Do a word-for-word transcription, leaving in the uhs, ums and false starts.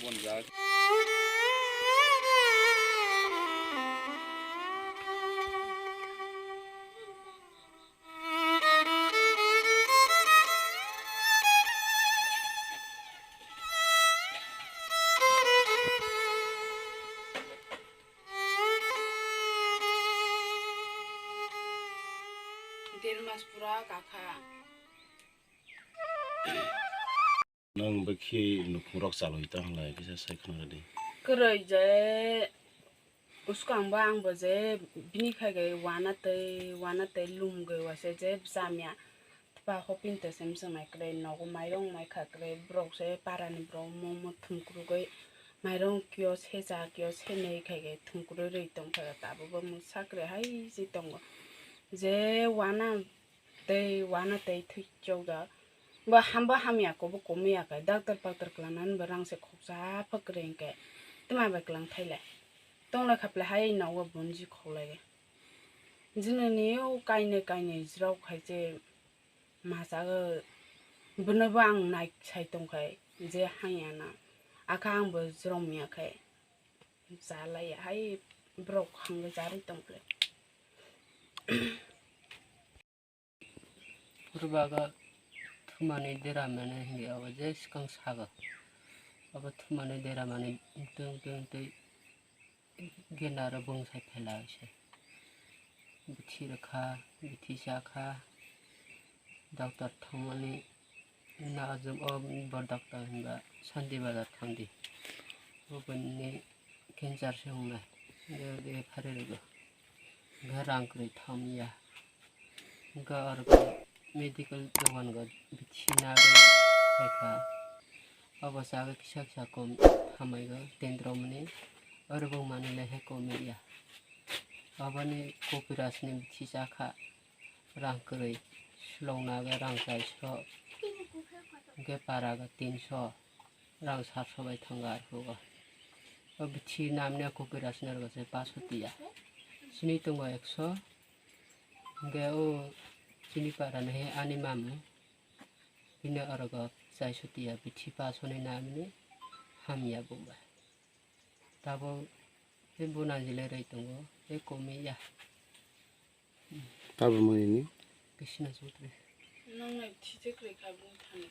Bonjak. Der mas pura kakha. Nwng bwkhe nukhungrok chalwi tong lai kisa sai khna rwdi. Kwrwi je uskang bo ang bo je bini khai gai wana tei wana tei lum gai wase je bwsa miya tpa hopin te sem sem mai kwrwi nogo mairong mai kha kwrwi borok se para ni borok mo mo thum kwrwi gai mairong kio se cha kio se nei khai gai thum kwrwi rwi tong kha tabuk bo mwsa kwrwi hai se tongo je wana tei wana tei thwi chokjak. Bo ham, bo hamya khe bo komya khe doctor paktor klangnani bo rang se khoksa phak kwrwi hinkhe twma bai klang thailai. Tonglai khaplai hai nogo bunji khoklai. Jinani o kainwi kainwi jrok hai se masago bono bo ang nai sai tongkhai je hangya na. Akha ang bo jrom ya khai chalai hai borok hangwi charwi tongkhe. Phuru bago thumani dera mane hinwi abo je swkang sago. Abo thumani dera mane wngtwi wngtwi wngtwi genda aro bwngsai phelai se. Bithi rwkha, bithi chakha, doctor thangmani najwk o bo doctor hinba Shanti Bazar thangdi. Bo bini cancer se wngnai. Ode phari rwgo. Hwnkhe rang kwrwi tham ya. Hwnkhe oro medical dogan go bithi nagwi phaikha. Obo chagwi kisa kisa kom hamaigo tendromani. Oro bo manwi lai khe kom ya. Oboni Kopiraj ni bithi chakha. Rang kwrwi slong nagwi rang chaiso. Hwnkhe para go tinso. Rang satso bai thango arphugo. O bithi namni Kopiraj ni rwgo se paso tiya. Chini tongo ekso. Hwnkhe o chini para ni he ani mamu. Bini orogo chaiso tiya bithi pasoni namni hamya buma. Tabuk he buna jilai rai tongo, he komi ya. Tabuk mani ni? Krishna Chaudhary. Nang nai bithi je kwrwi kha bung thani.